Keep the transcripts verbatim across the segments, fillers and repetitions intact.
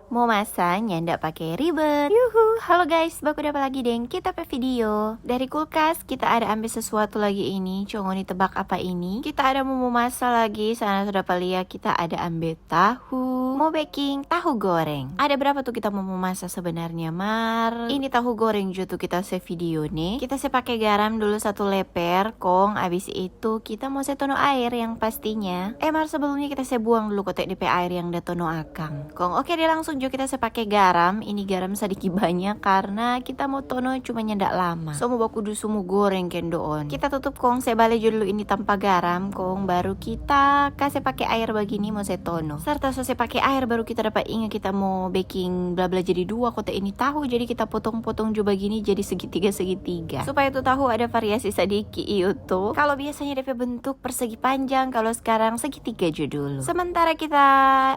Mo masa nyanda pake ribet. Yuhu, halo guys, baku dapa lagi deng kita pe video. Dari kulkas kita ada ambe sesuatu lagi ini, co ngoni tebak apa ini? Kita ada mo masa lagi, sana so dapa lia kita ada ambe tahu. Mo beking tahu goreng. Ada berapa tu kita mo masa sebenarnya, mar ini tahu goreng jo tu kita se video ne. Kita se pake garam dulu satu leper, kong abis itu kita mo se tono aer yang pastinya. Eh, mar sebelumnya kita se buang dulu kote depe aer yang da tono akang. Kong oke deh, langsung jo kita se pake garam. Ini garam sadiki banya karna kita mo tono cuma nyanda lama. So mo baku dusu mo goreng kendoon. Kita tutup kong se bale jo dulu ini tampa garam, kong baru kita kase pake aer bagini mo se tono. Serta so se pake aer baru kita dapa inga kita mo beking bla-bla jadi dua kote ini tahu, jadi kita potong-potong jo bagini jadi segitiga-segitiga. Supaya tu tahu ada variasi sadiki, iyo to. Kalo biasanya depe bentuk persegi panjang, kalo skarang segitiga jo dulu. Sementara kita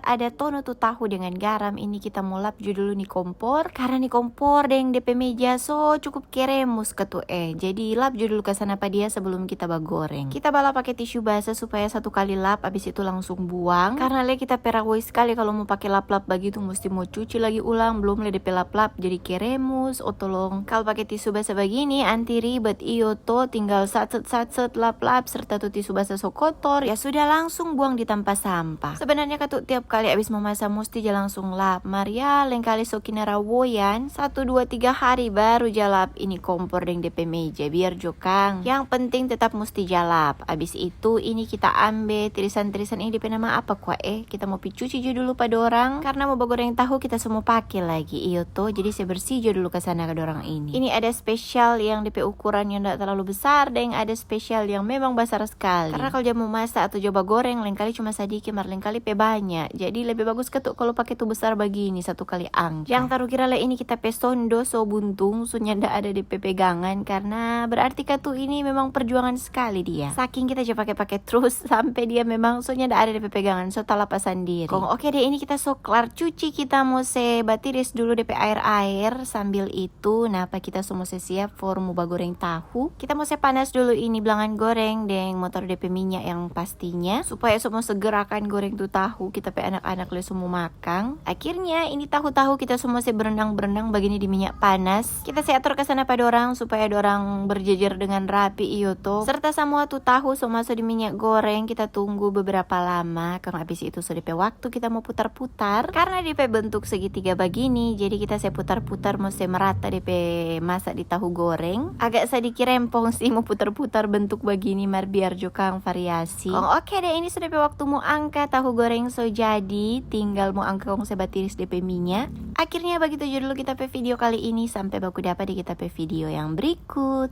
ada tono tu tahu dengan garam, ini kita mo lap jo dulu ni kompor. Karna ni kompor deng depe meja so cukup keremus katu eh. Jadi lap jo dulu ka sana pa dia sebelum kita bagoreng. Kita balap pake tisu basa supaya satu kali lap, abis itu langsung buang. Karna le kita pe ragoy skali kalo mo pake lap-lap bagitu, musti mo cuci lagi ulang, blum le depe lap-lap jadi keremus, o tolong. Kalo pake tisu basa bagini, anti ribet, iyo to, tinggal satset-satset, lap-lap, serta tu tisu basa so kotor, ya sudah langsung buang di tampa sampah. Sebenarnya katu tiap kali abis mo masa musti ja langsung lap, mar ya lengkali so kina rawoyan, satu, dua, tiga hari baru ja lap ini kompor deng depe meja, biar jo kang. Yang penting tetap musti ja lap. Abis itu ini kita ambe tirisan-tirisan ini, depe nama apa kwa eh? Kita mo pi cuci jo dulu pa dorang, karna mo bagoreng tahu kita so mo pake lagi, iyo to. Jadi se bersih jo dulu ka sana ka dorang ini. Ini ada spesial yang depe ukuran yang nda terlalu besar, deng ada spesial yang memang basar skali. Karna kalo ja mo masa atau ja bagoreng, lengkali cuma sadiki, mar lengkali pe banya. Jadi lebe bagus katu kalo pake tu besar bagini satu kali angka. Jang taru kira le ini kita pe sondo so buntung, so nyanda ada depe pegangan, karna berarti katu ini memang perjuangan skali dia. Saking kita ja pake-pake trus, sampe dia memang so nyanda ada depe pegangan, so talapa sandiri. Kong oke deh, ini kita so klar cuci, kita mo se batiris dulu depe aer-aer. Sambil itu, napa kita so mo se siap for mo bagoreng tahu. Kita mo se panas dulu ini blangan goreng deng mo taru depe minya yang pastinya, supaya so mo seger akan goreng tu tahu, kita pe anak-anak le so mo makang. Akhirnya, ini tahu-tahu kita so mo se berendang-berendang bagini di minya panas. Kita se ator ka sana pa dorang supaya dorang berjejer dengan rapi, iyo to. Serta samua tu tahu so maso di minya goreng, kita tunggu beberapa lama. Kong abis itu so depe waktu kita mo putar-putar. Karna depe bentuk segitiga bagini, jadi kita se putar-putar mo se merata depe masa di tahu goreng. Agak sadiki rempong sih mo putar-putar bentuk bagini, mar biar jo kang variasi. Kong oke deh, ini so depe waktu mo angka, tahu goreng so jadi, tinggal mo angka kong se batiris depe minya. Akhirnya bagitu jo dulu kita pe video kali ini, sampe baku dapa di kita pe video yang berikut.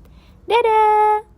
Dadah!